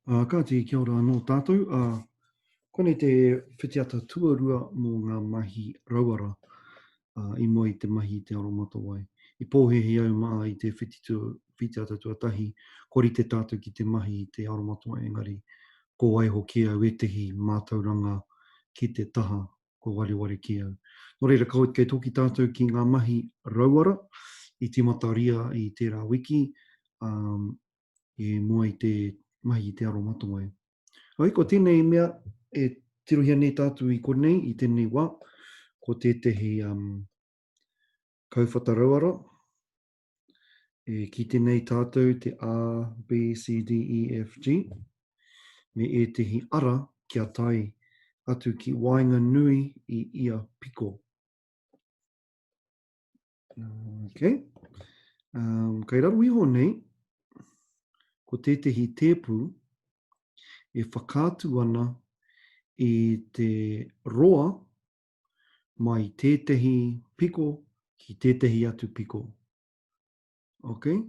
Ā, kāti, kia ora anō tātou. Ā, konei te whitiata tuarua mō ngā mahi rauara ā, i mua i te mahi i te aromatawai. I pōhēhē au mā i te whiti tua, whitiata tuatahi, kua rite tātou ki te mahi i te aromatawai, engari ko waiho kē au ētehi mātauranga ki te taha, kua wareware kē au. Nō reira, kei toki tātou ki ngā mahi rauara i tīmataria i tērā wiki, ā, i mua i te mahi i te aromatawai. Hoi, ko tēnei mea e tirohia nei tātou i konei, i tēnei wā, ko tētehi um, kauwhata rauara, e kite nei tātou te A, B, C, D, E, F, G, me ētehi ara kia tae atu ki waenganui i ia piko. Okay. Um, kei raro iho nei, ko tētehi tēpu e whakaatu ana i te roa mai tētehi piko ki tētehi atu piko. Okay?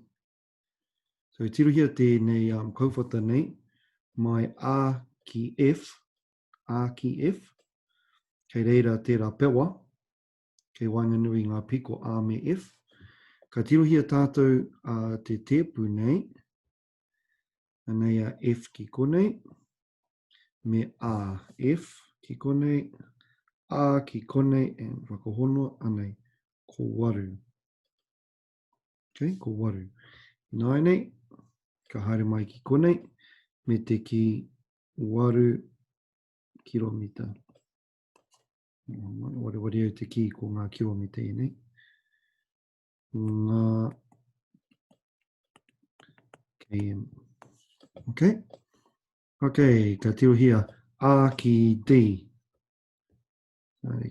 So, tirohia tēnei um, kauwhata nei, mai A ki F, A ki F, kei reira tērā pewa, kei waenganui i ngā piko A me F. Ka tirohia tātou a te tēpu nei, anei a F ki konei, me A, F ki konei, A ki konei, and whakahonoa, anei, ko waru. Okay, ko waru. Ināianei, ka haere mai ki konei, me te ki waru kiromita. Wareware au te kī ko ngā kiromita ēnei. Ngā km. Ok. Ok, ka tirohia A ki D.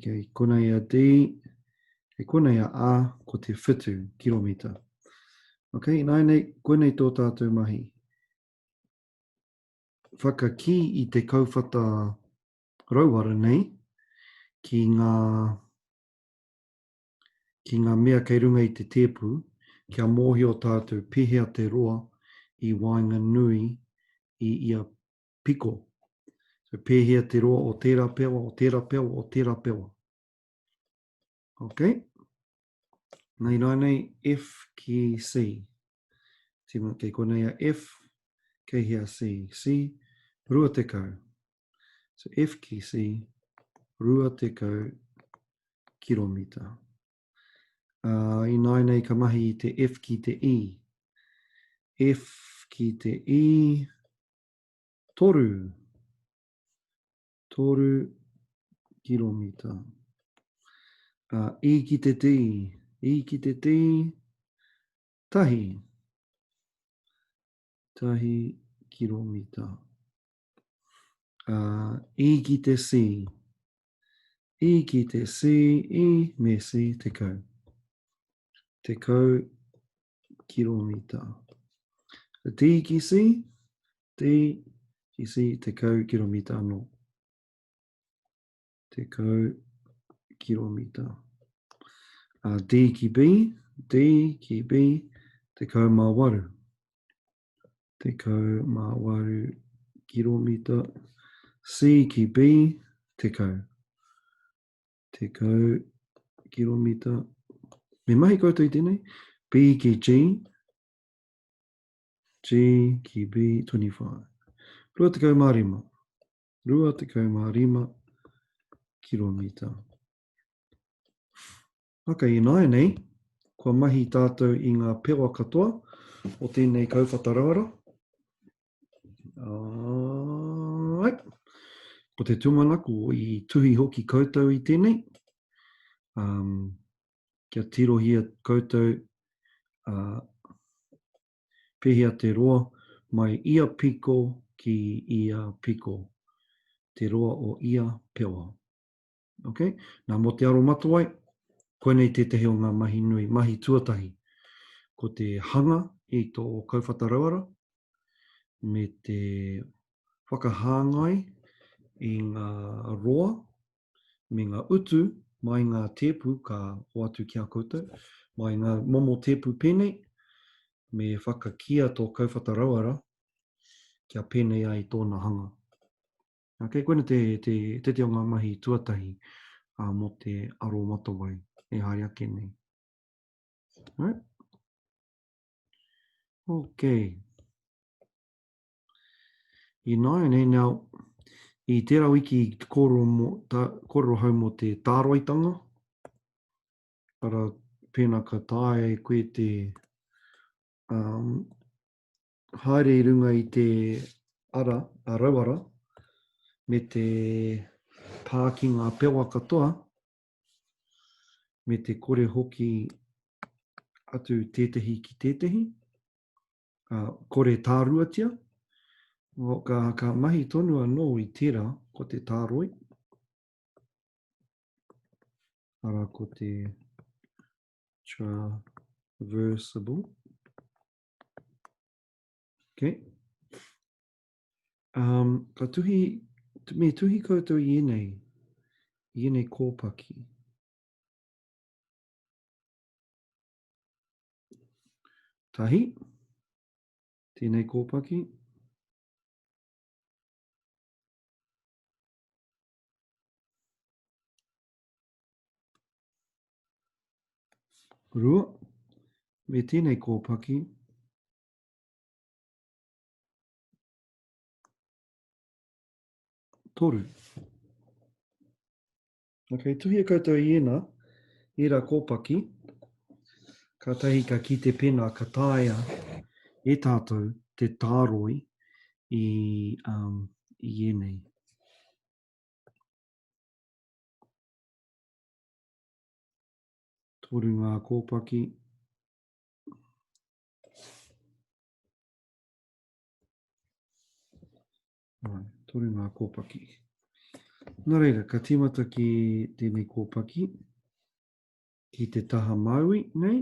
Kei konei a D, kei konei a A, ko te whitu kiromita. Ok, ināianei, koinei tō tātou mahi. Whakakī i te kauwhata rauara nei ki ngā, ki ngā mea kei runga i te tēpu kia mōhio tātou pēhea te roa i waenganui i ia piko. So pēhea te roa o tērā pewa, o tērā pewa, o tērā pewa. Ok. Nei rānei F ki C. Tima, kei konei a F, kei hea C. C, 20. So F ki C, 20 kiromita. Uh, ināianei ka mahi i te F ki te E. F ki te E, 3. 3 kiromita. Uh, e ki te D, E ki te D, tahi. Tahi kiromita. Uh, e ki te C. E ki te C, E me C, tekau. Tekau kiromita. D ki C, D ki C, tekau kiromita anō. Tekau kiromita. Uh, D ki B, D ki B, tekau mā waru. 18 kiromita. C ki B, 10. 10 kiromita. Me mahi koutou i tēnei. B ki G, G ki B, 25. 25. 25 kiromita. Ok, ināianei, kua mahi tātou i ngā pewa katoa o tēnei kauwhata rauara. Ai. Ko te tūmanako i tuhi hoki koutou i tēnei. Um, kia tirohia koutou uh, pēhea te roa mai ia piko ki ia piko. Te roa o ia pewa. Ok? Nā, mō te aromatawai, koinei tētehi o ngā mahi nui, mahi tuatahi. Ko te hanga i tō kauwhata rauara, me te whakahāngai i ngā roa me ngā utu mai ngā tēpu ka hoatu ki a koutou, mai ngā momo tēpu pēnei, me whakakīa tō kauwhata rauara. Kia pēnei ai tōna hanga. Okay, koina te, te, te te o ngā mahi tuatahi mō te aromatawai e haere ake nei. Right? Okay. Ināianei, now, i tērā wiki i kōrero, mō, tā, kōrero hau mō te tāroitanga, ara pēnā ka taea e koe te um, haere i runga i te ara, a rauara, me te pā ki ngā pewa katoa, me te kore hoki atu tētehi ki tētehi, uh, kore tāruatia, ka, ka mahi tonu anō i tērā, ko te tāroi, ara ko te traversable. Okay. Um, ka tuhi, me tuhi koutou i ēnei, i ēnei kōpaki. Tahi, tēnei kōpaki. Rua, me tēnei kōpaki. Toru. Ok, tuhia koutou i ēnā, ērā kōpaki, kātahi ka kite pēnā ka taea e tātou te tāroi i, um, i ēnei. Toru ngā kōpaki. Right, toru ngā kōpaki. Nā reira, ka tīmata ki tēnei kōpaki, ki te taha maui nei.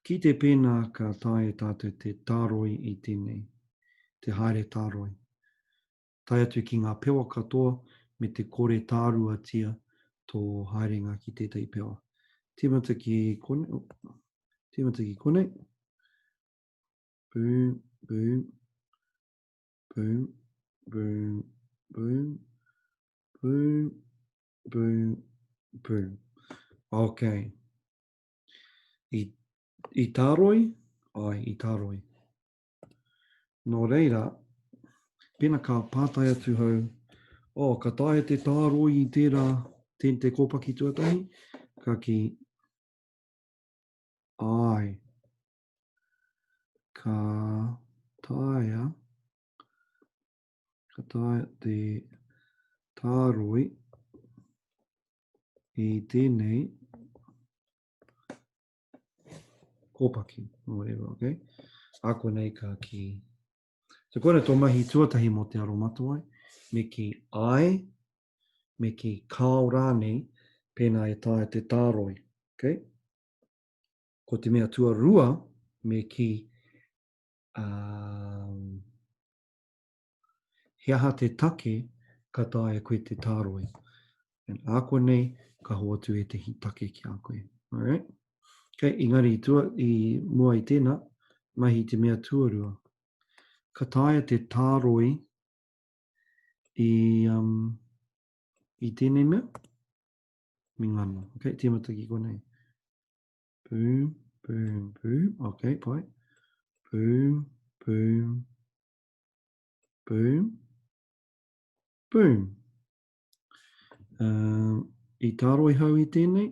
Ki te pēnā ka taea tātou te tāroi i tēnei, te haere tāroi. Tae atu ki ngā pewa katoa me te kore tāruatia tō haerenga ki tētahi pewa. Tīmata ki konei, oh, tīmata ki konei. Boom, boom, boom, boom, boom, boom, boom, boom. Ok. I, i tāroi? Ai, i tāroi. Nō reira, pēnā ka pātai atu hau, oh, ka taea te tāroi i tērā, te, te kōpaki tuatahi? Ka kī, āe, ka taea, ka taea te tāroi i tēnei kōpaki, or whatever, okay? A konei ka ki. So koina tō mahi tuatahi mō te aromatawai, me kī āe, me kī kāo rānei, pēnā e taea te tāroi, okay? Ko te mea tuarua, me kī, um, He aha te take ka taea koe te tāroi? And ākonei, ka hoatu ētehi take ki a koe. Alright? Okay, engari i, tua, i mua i tēnā, mahi te mea tuarua. Ka taea te tāroi i, um, i tēnei mea? Me ngana. Okay, tīmata ki konei. Boom, boom, boom. Okay, pai. Boom, boom, Boom. Boom. Um, I tāroi hau i tēnei?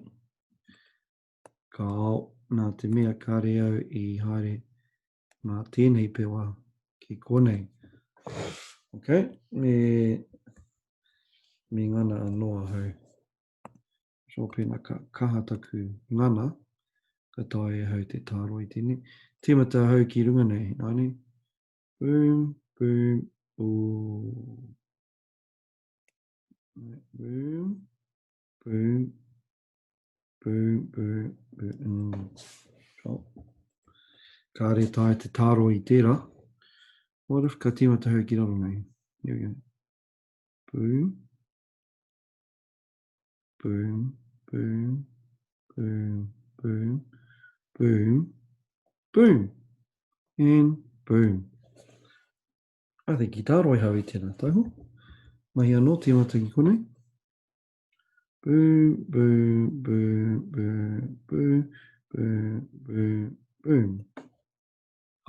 Kāo, nā te mea kāre au i haere mā tēnei pewa ki konei. Ok, me, me ngana anō ahau. So pēnā ka kaha taku ngana, ka taea e ahau te tāroi tēnei. Tīmata ahau ki runga nei, nāne. Boom, boom, boom. Boom, boom, boom, boom, boom. Mm. Oh. Kāre tae te tāro i tērā. What if ka tīmata hau ki raro nei? Here we go. Boom. Boom, boom, boom, boom, boom, boom, and boom. I think i tāroi hau i tēnā taiho. Mahi anō, tīmata ki konei. Boom, boom, boom, boom, boom, boom, boom, boom.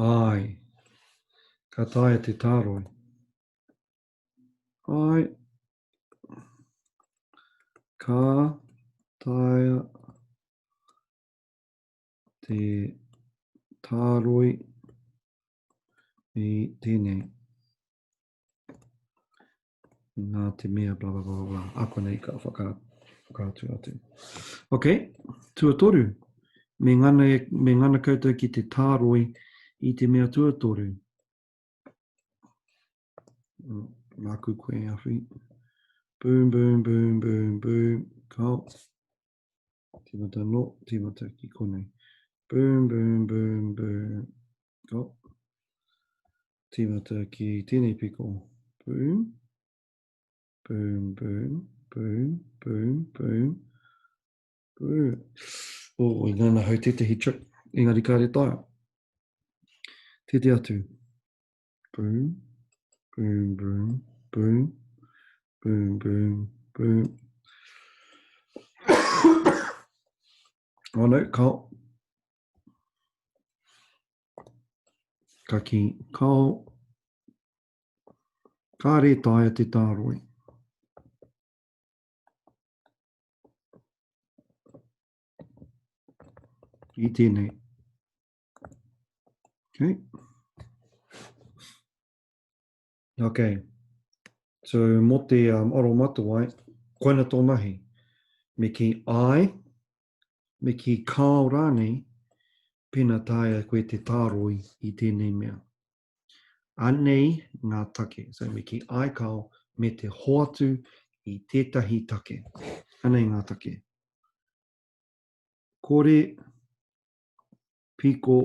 Ai. Ka taea te tāroi. Ai. Ka taea te tāroi i tēnei. Nā te mea, bla, bla, bla, bla. A konei ka whaka, whakaatu atu. Ok, tuatoru. Me ngana, me ngana koutou ki te tāroi i te mea tuatoru. Mm, māku koe awhi. Boom, boom, boom, boom, boom. Kao. Tīmata no, tīmata ki konei. Boom, boom, boom, boom. Go. Tīmata ki tēnei piko. Boom. Boom, boom, boom, boom, boom. Boom. Oh, i ngana hau tētehi trick. Engari kāre taea. Tētehi atu. Boom, boom, boom, boom, boom, boom, boom. Oh no, kao. Ka ki, kao. Kāre taea te tāroi. I tēnei. Okay. Okay. So, mō te um, aro matawai, koina tō mahi. Me ki ai, me ki kāo rānei, pēnā taea koe te tāroi i tēnei mea. Anei ngā take. So, me ki ai kāo, me te hoatu i tētahi take. Anei ngā take. Kore piko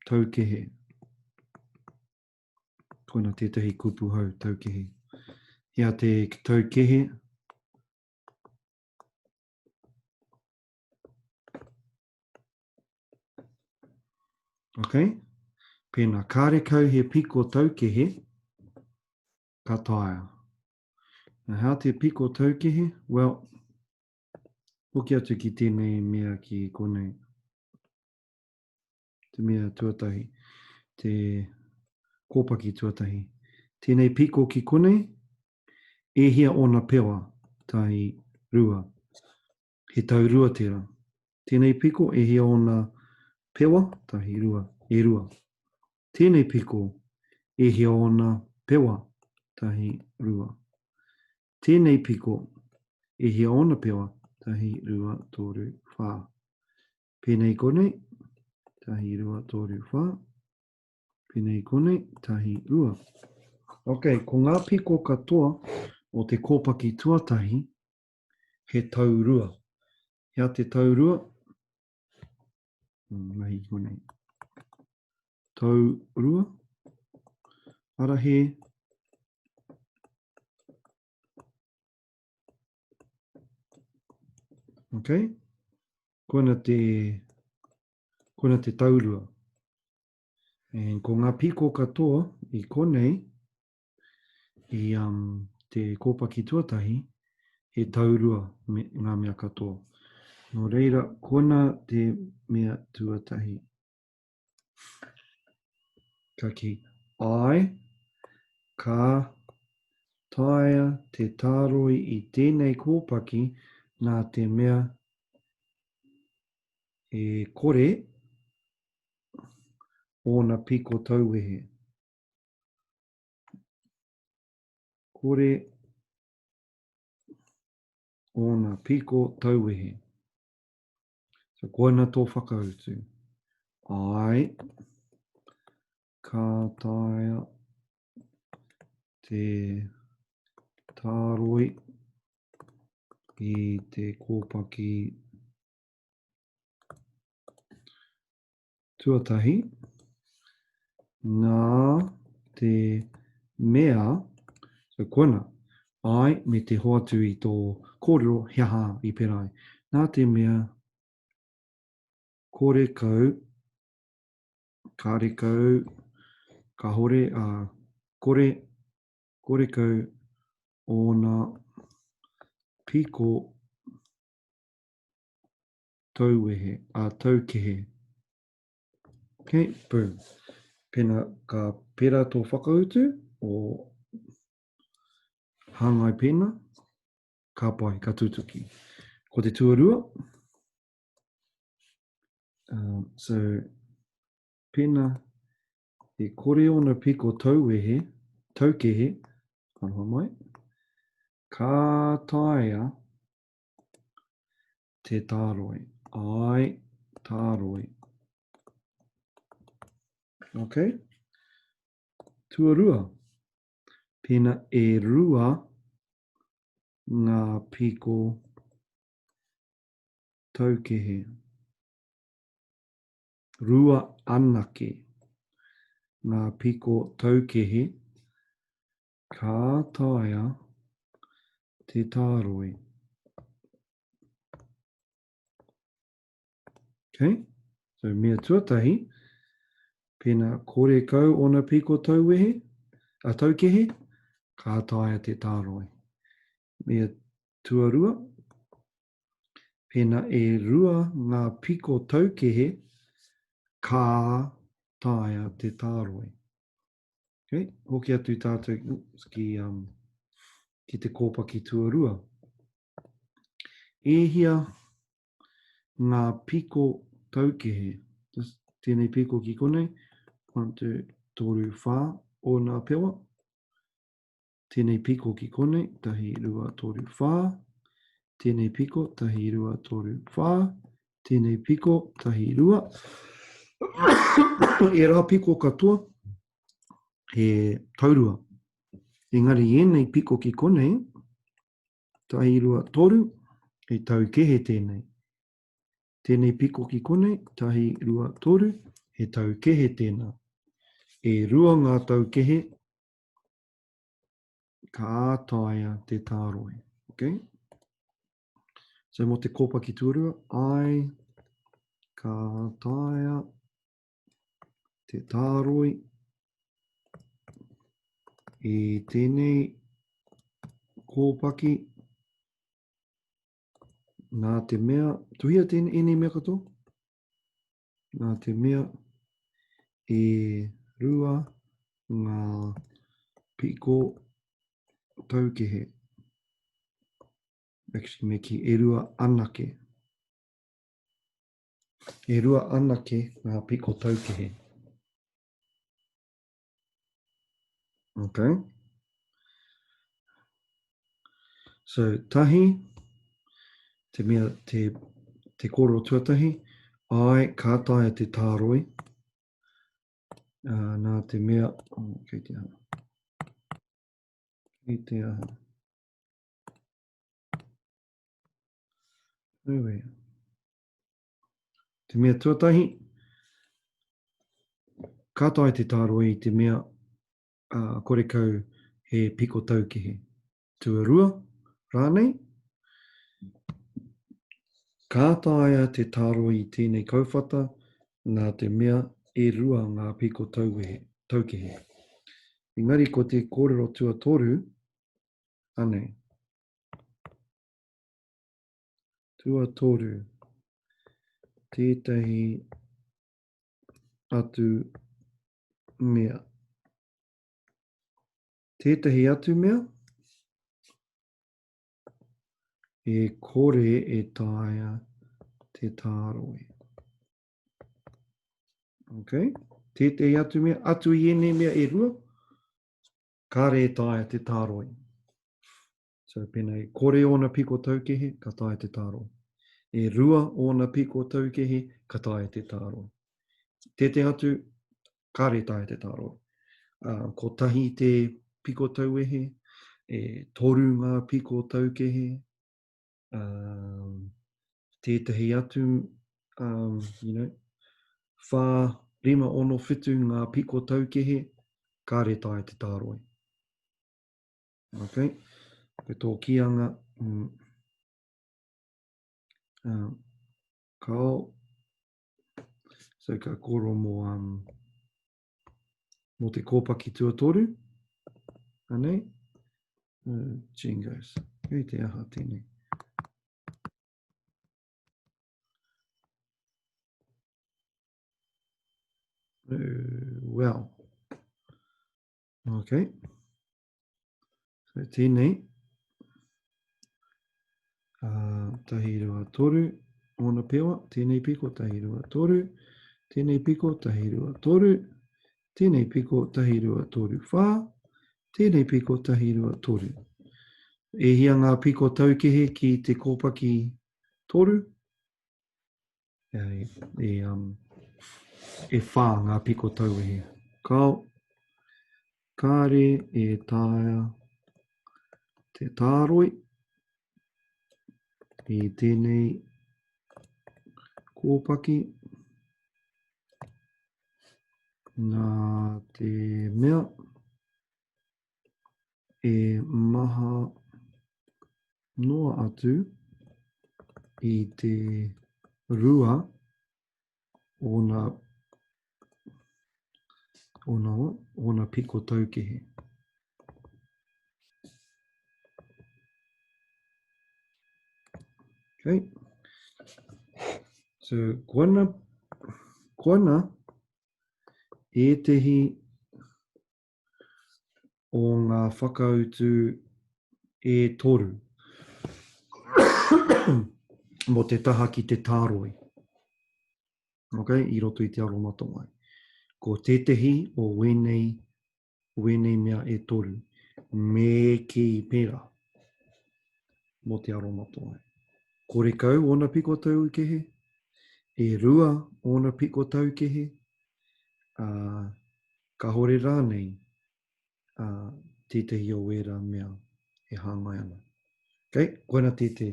taukehe. Koina tētahi kupu hou, taukehe. Hea te taukehe? Ok. Pēnā, kārekau he piko taukehe, ka taea. Now, how te piko taukehe? Well, Hoki atu ki tēnei mea ki konei. Te mea tuatahi, te kōpaki tuatahi. Tēnei piko ki konei, e hia ōna pewa? Tahi, rua. He tau rua tērā. Tēnei piko, e hia ōna pewa? Tahi, rua, e rua. Tēnei piko, e hia ōna pewa? Tahi, rua. Tēnei piko, e hia ōna pewa? Tahi, rua, toru, whā. Pēnei konei, tahi, rua, toru, whā. Pēnei konei, tahi, rua. Ok, ko ngā piko katoa o te kōpaki tuatahi, he tau rua. Hea te tau rua? Hmm, mahi konei. Tau rua. Ara he. Ok. Koina te, koina te taurua. And ko ngā piko katoa i konei, i um, te kōpaki tuatahi, he taurua me, ngā mea katoa. Nō reira, koina te mea tuatahi. Ka kī, āe, ka taea te tāroi i tēnei kōpaki nā te mea e kore ōna piko tauwehe. Kore ōna piko tauwehe. So koina tō whakautu. Āe, ka taea te tāroi i te kōpaki tuatahi nā te mea, so koina, āe, me te hoatu i tō kōrero he aha i pērā ai. Nā te mea, korekau, karekau. Kāhore, ā, kore, korekau ōna piko tauwehe, ā, taukehe. Okay, boom. Pēnā ka pērā tō whakautu o hāngai pēnā, ka pai, ka tutuki. Ko te tuarua, um, so, pēnā e kore ōna piko tauwehe, taukehe, aroha mai, ka taea te tāroi. Ai, tāroi. Ok. Tuarua, pēnā e rua ngā piko taukehe. Rua anake ngā piko taukehe ka taea te tāroi. Okay. So, mea tuatahi, pēnā kore kau ōna piko tauwehe, a taukehe, ka taea te tāroi. Mea tuarua, pēnā e rua ngā piko taukehe, ka taea te tāroi. Okay, hoki atu tātou oops, ki, um, ki te kōpaki tuarua. E hia ngā piko taukehe? Just tēnei piko ki konei. 1, 2, 3, 4 o nā pewa. Tēnei piko ki konei, tahi, rua, toru, whā. Tēnei piko, tahi, rua, toru, whā. Tēnei piko, tahi, rua. Ērā piko katoa, he taurua. Engari ēnei piko ki konei, tahi, rua, toru, he taukehe tēnei. Tēnei piko ki konei, tahi, rua, toru, he taukehe tēnā. E rua ngā taukehe, ka taea te tāroi. Okay? So mō te kōpaki tuarua, ai, ka taea te tāroi i tēnei kōpaki nā te mea, tuhia tēnei ēnei mea katoa? Nā te mea e rua ngā piko taukehe. Actually, me kī, e rua anake. E rua anake ngā piko taukehe. Okay. So, tahi, te mea, te, te kōrero tuatahi, ai, ka taea te tāroi, uh, nā te mea, oh, kei te aha, kei te aha. Aue. Te mea tuatahi, ka taea te tāroi i te mea uh, korekau he piko taukehe. Tuarua, rānei, ka taea te tāroi i tēnei kauwhata nā te mea e rua ngā piko tauwehe, taukehe. Engari ko te kōrero tuatoru, anei. Tuatoru, tētahi atu mea. Tētahi atu mea? E kore e taea te tāroi. Okay. Tētahi atu mea, atu i ēnei mea e rua, kāre e taea te tāroi. So, pēnā e kore ōna piko taukehe, ka taea te tāroi. E rua ōna piko taukehe, ka taea te tāroi. Tētehi atu, kāre e taea te tāroi. Uh, kotahi te piko tauwehe, e toru ngā piko taukehe, um, tētehi atu, um, you know, whā, rima, ono, whitu ngā piko taukehe, kāre taea te tāroi. Ok, ko tō kīanga, mm, uh, kao, so ka kōrero mō, um, Mō te kōpaki tuatoru, anei, uh, jingos. Kei te aha tēnei. Uh, well, okay. So tēnei, uh, tahi rua toru, ōna pewa, tēnei piko, tahi rua toru, tēnei piko, tahi rua toru, tēnei piko, tahi rua toru whā, tēnei piko, tahi rua toru. E hia ngā piko taukehe ki te kōpaki toru? E, e, um, e whā ngā piko tauwehe. Kao, kāre e taea te tāroi i tēnei kōpaki nā te mea e maha noa atu i te rua ōna, ōna, ōna piko taukehe. Okay. So, koana, koana ētehi o ngā whakautu e toru mō te taha ki te tāroi. Okay, i roto i te aromatawai. Ko tētehi o wēnei, wēnei mea e toru, me kī pērā mō te aromatawai. Korekau ōna piko taukehe, e rua ōna piko taukehe, ā, Kāhore rānei ā, tētahi o ērā mea e hāngai ana. Okay? Koina te, te,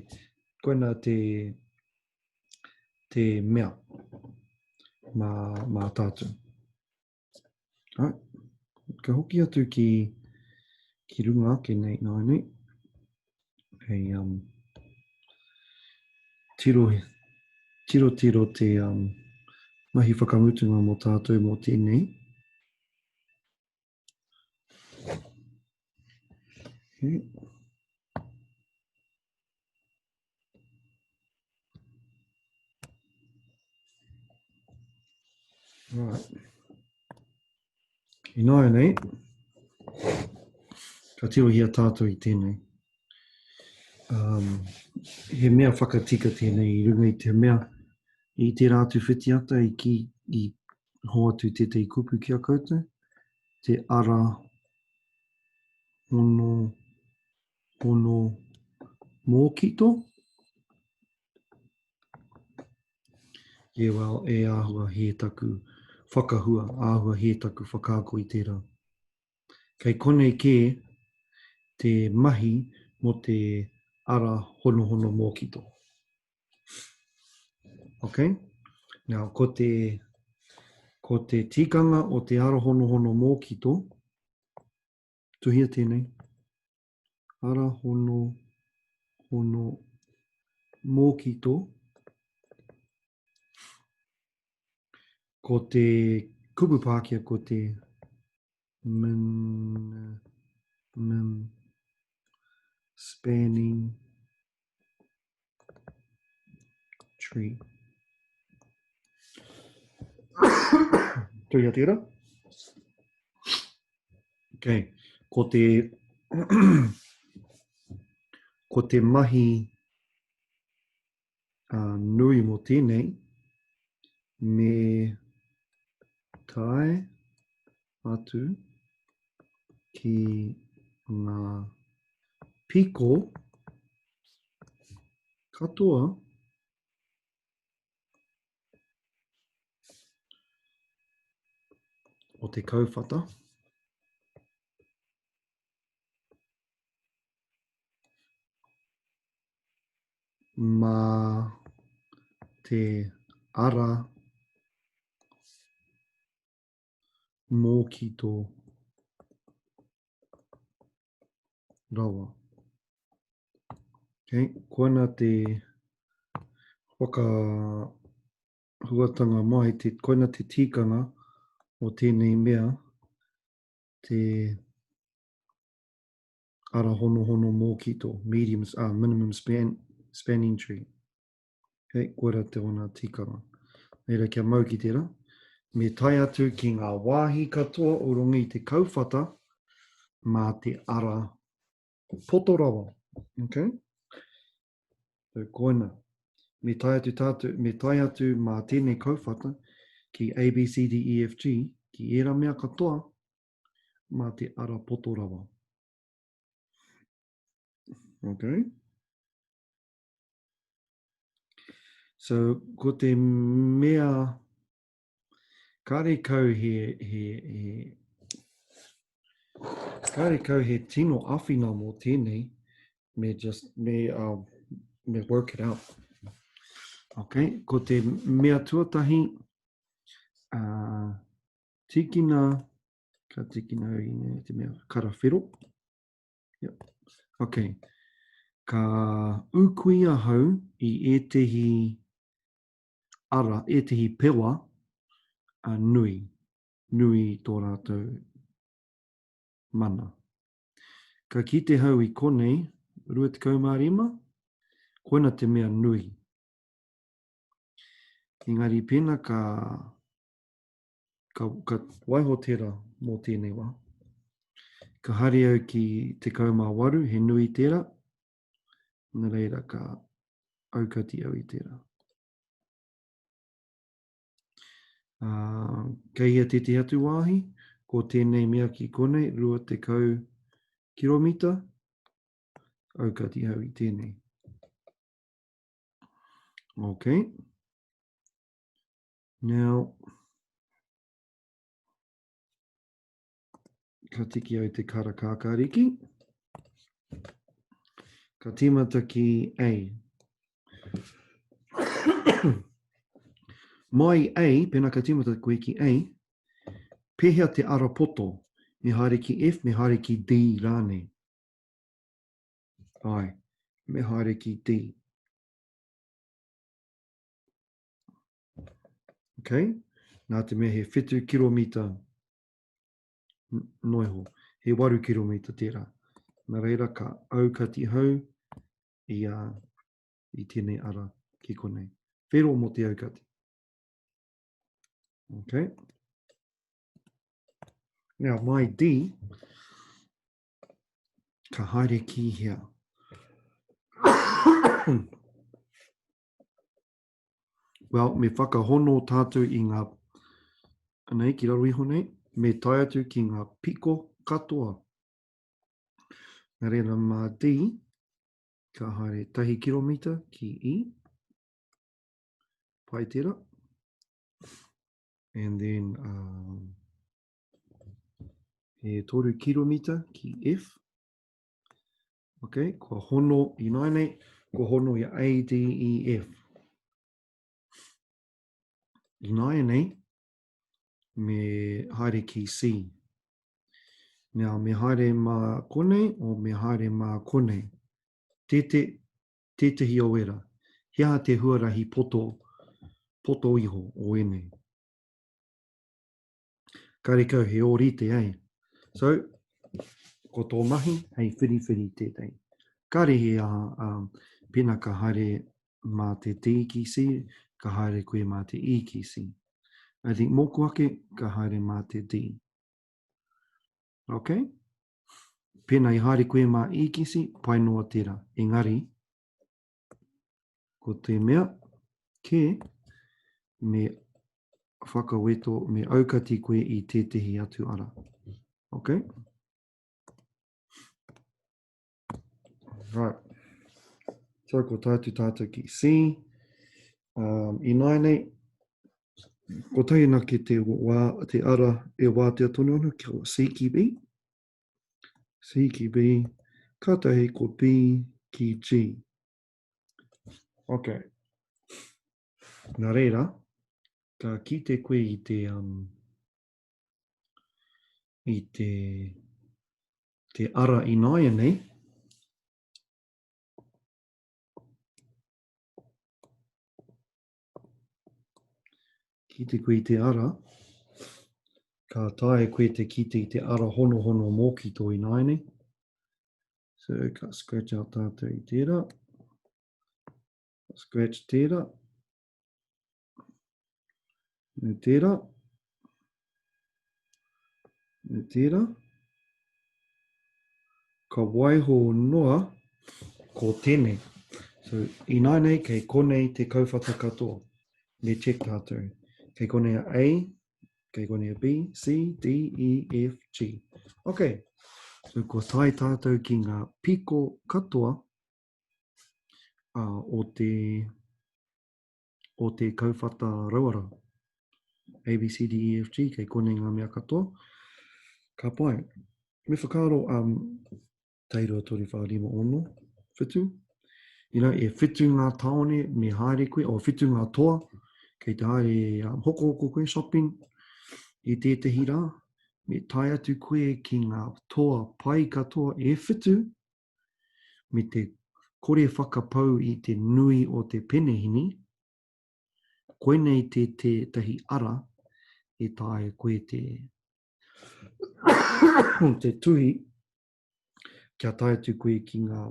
koina te, te mea mā, mā tātou. Right. Ka hoki atu ki, ki runga ake nei nāianei. Hei um, tiro, tiro tiro te um, mahi whakamutunga mō tātou mō tēnei. Okay. Right. Ināianei, ka tirohia tātou i tēnei. Um, he mea whakatika tēnei i runga i te mea i tērā atu whitiata i ki i hoatu tētahi kupu ki a koutou, te ara hono, hono mōkito. Yeah, well, e āhua hē taku whakahua, āhua hē taku whakaako i tērā. Kei konei kē te mahi mō te ara honohono mōkito. Okay? Now, ko te, ko te tikanga o te ara honohono mōkito, tuhia tēnei, Ara hono, hono, mōkito. Ko te kupu Pākehā ko te min, min, spanning tree. Tuia tērā. Okay. Ko te, ko te mahi uh, nui mō tēnei, me tae atu ki ngā piko katoa o te kauwhata. Mā te ara mōkito rawa. Okay. Koina te whakahuatanga mai, te, koina te tikanga o tēnei mea. Te ara honohono mōkito, medium, uh, minimum span, spanning tree. Okay, koira te ona tikanga. Reira kia mau ki tērā. Me tae atu ki ngā wāhi katoa o runga i te kauwhata mā te ara poto rawa. Okay? So, koina. Me tae atu tātou, me tae atu mā tēnei kauwhata ki A, B, C, D, E, F, G, ki ērā mea katoa mā te ara poto rawa. Okay. So, ko te mea, kāre kau he, he, he, kāre kau he tino awhina mō tēnei, me just, me, um, me work it out. Okay, ko te mea tuatahi, uh, tikina, ka tikina au i te mea karawhero. Yep. Ok. Ka ūkui ahau i ētehi ara, ētehi pewa a nui, nui tō rātou mana. Ka kite hau i konei, 25, koina te mea nui. Engari pēnā ka Ka, ka waiho tērā mō tēnei wā. Ka haere au ki 18, he nui tērā. Nā reira ka aukati au i tērā. Uh, kei hea tētehi atu wāhi, ko tēnei mea ki konei, 20 kiromita, aukati au i tēnei. Okay. Now, ka tiki au te kara kākāriki. Ka tīmata ki A. Mai A, pēnā ka tīmata koe ki A, pēhea te ara poto? Me haere ki F, me haere ki D rānei. Ai, me haere ki D. Okay? Nā te mea he whitu kiromita noiho, he waru kiromita tērā. Nā reira ka aukati hau i, a, i tēnei ara ki konei. Whero mō te aukati. Okay. Now, my D, ka haere ki hea? Well, me whakahono tātou i ngā, anei, ki raro iho nei, me tae atu ki ngā piko katoa. Nā reira mā D, ka haere tahi kiromita ki E, pai tērā. And then, um, he toru kiromita ki F, Ok, kua hono ināianei, kua hono i a A, D, E, F. Ināianei, me haere ki C. Now, me haere mā konei o me haere mā konei. Tēte, tētehi o ērā. He aha te huarahi poto, poto iho o ēnei? Karekau he ōrite, eh? So, ko tō mahi hei whiriwhiri tētahi. Kāre he aha, um, pēnā ka haere mā te D ki C, ka haere koe mā te E ki C. I think mōku ake, ka haere mā te D. Ok? Pēnā i haere koe mā E ki C, pai noa tērā. Engari, Ko te mea kē, me whakaweto, me aukati koe i tētehi atu ara. Ok? Right. So, ko tae atu tātou ki C. Um, ināianei, kotahi anake te, wā, te ara e wātea tonu ana, ko C ki B. C ki B, kātahi ko B ki G. Ok. Nā reira, ka kite koe i te, um, i te, te ara ināianei, Kite koe i te ara. Ka taea koe te kite i te ara honohono mōkito ināianei. So, ka scratch out tātou i tērā. Ka scratch tērā. Me tērā. Me tērā. Ka waiho noa ko tēnei. So, ināianei kei konei te kauwhata katoa. Me check tātou. Kei konei a A, Kei konei a B, C, D, E, F, G. Ok, so kua tae tātou ki ngā piko katoa uh, o te o te kauwhata rauara. A, B, C, D, E, F, G, kei konei ngā mea katoa. Ka pai. Me whakaaro, um, Tairua, toru, whā, rima, ono, whitu. You know, e whitu ngā tāone me haere koe, o whitu ngā toa, kei te haere um, hokohoko koe, shopping, i tētehi rā, me tae atu koe ki ngā toa pai katoa e whitu, me te kore whakapau i te nui o te penehini, koinei te tētahi ara e taea koe te, te tuhi kia tae atu koe ki ngā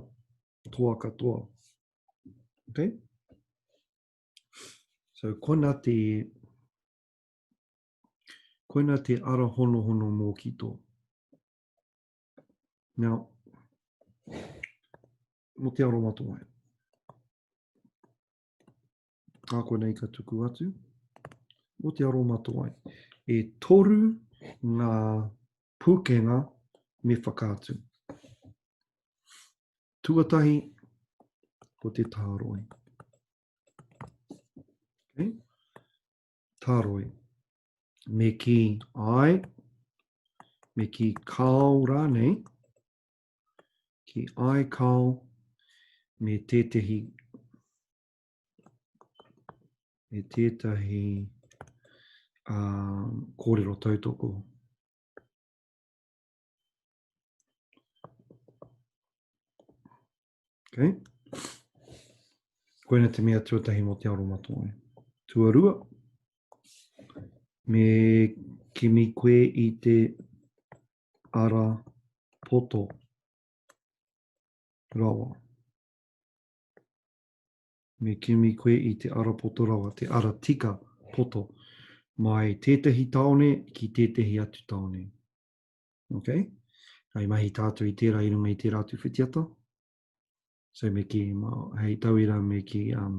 toa katoa. Okay? So, koina te, koina te ara honohono mōkito. Now, mō te aromatawai. Ā konei ka tuku atu mō te aromatawai. E toru ngā pūkenga me whakaatu. Tuatahi, ko te tāroi. Okay. Tāroi. Me kī āe, me kī kāo rānei, ki āe kāo, me tētehi me tētahi um, kōrero tautoko. Okay. Koina te mea tuatahi mō te aromatawai. Tuarua, me kimi koe i te ara poto rawa. Me kimi koe i te ara poto rawa, te ara tika poto, mai tētahi tāone ki tētahi atu tāone. Ok? Hei mahi tātou i tērā i runga i tērā atu whitiata. So me ki, hei tauira me ki um,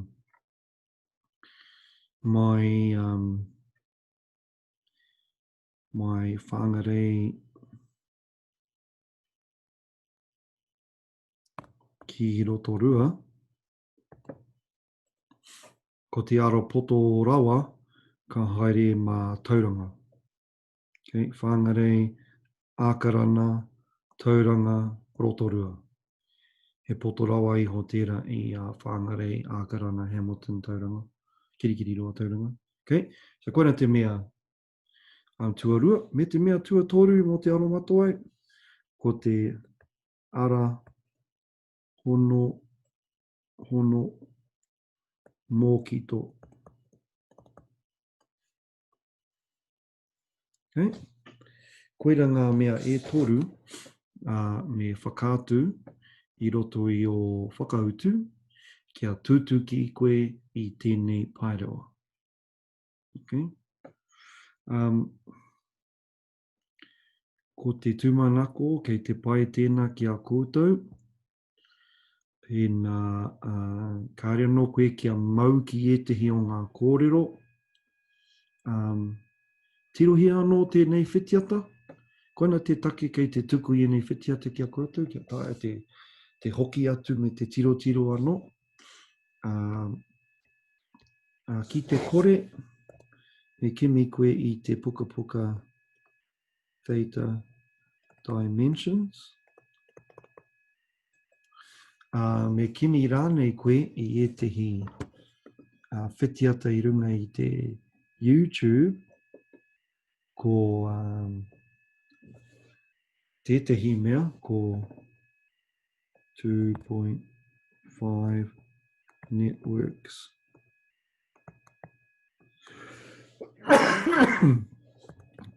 mai, um, mai Whangarei ki Rotorua, ko te ara poto rawa ka haere mā Tauranga. Okay, Whangarei, Ākarana, Tauranga, Rotorua. He poto rawa iho tērā i a Whangarei, Ākarana, Hamilton, Tauranga, Kirikiriroa, Tauranga. Okay, so koina te mea um, tuarua, me te mea tuatoru mō te aromatawai, ko te ara hono, hono, mōkito. Okay. Koira ngā mea e toru uh, me whakaatu i roto i ō whakautu kia tutuki koe i tēnei paerewa. Okay. Um, Ko te tūmanako kei te pai tēnā ki a koutou. Pēnā, uh, kāre anō koe kia mau ki ētehi o ngā kōrero. Um, tirohia anō tēnei whitiata. Koina te take kei te tuku i ēnei whitiata ki a koutou, kia taea te, te hoki atu me te tirotiro anō. Um, uh, ki te kore, me kimi koe i te pukapuka Theta Dimensions. Uh, me kimi rānei koe i ētehi uh, whitiata i runga i te YouTube ko um, tētehi mea ko 2.5 networks.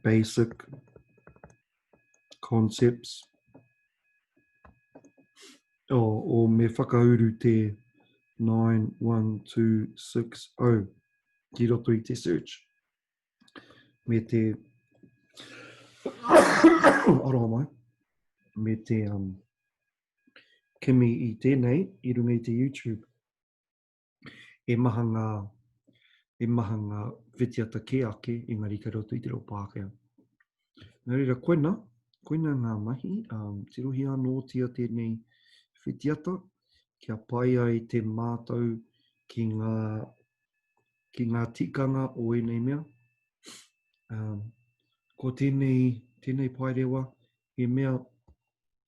basic concepts. Oh, o me whakauru te 91260 ki roto i te search. Me te aroha mai, me te um, kimi i tēnei i runga i te YouTube. E maha ngā, e maha ngā whitiata kē ake, engari kei roto i te reo Pākehā. Nā reira, koina, koina ngā mahi, um, tirohia anōtia tēnei whitiata, kia pai ai te mātau ki ngā, ki ngā tikanga o ēnei mea. Um, ko tēnei, tēnei paerewa, he mea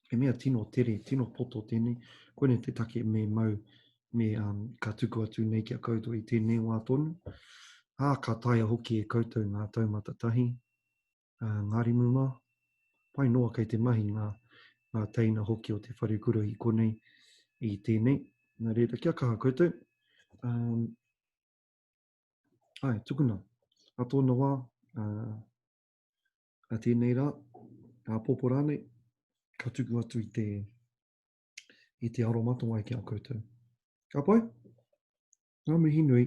he mea tino tere, tino poto tēnei. Koinei te take me mau, me um, ka tuku atu nei ki a koutou i tēnei wā tonu. Ā, ka taea hoki e koutou ngā taumata tahi, uh, ngā rimu mā. Pai noa kei te mahi ngā, ngā teina hoki o te whare kura i konei i tēnei. Nā reira, kia kaha koutou. Um, ai, tukuna. A tōna wā, uh, a tēnei rā, āpōpō rānei, ka tuku atu i te, i te aromatawai ki a koutou. Ka pai? Ngā mihi nui.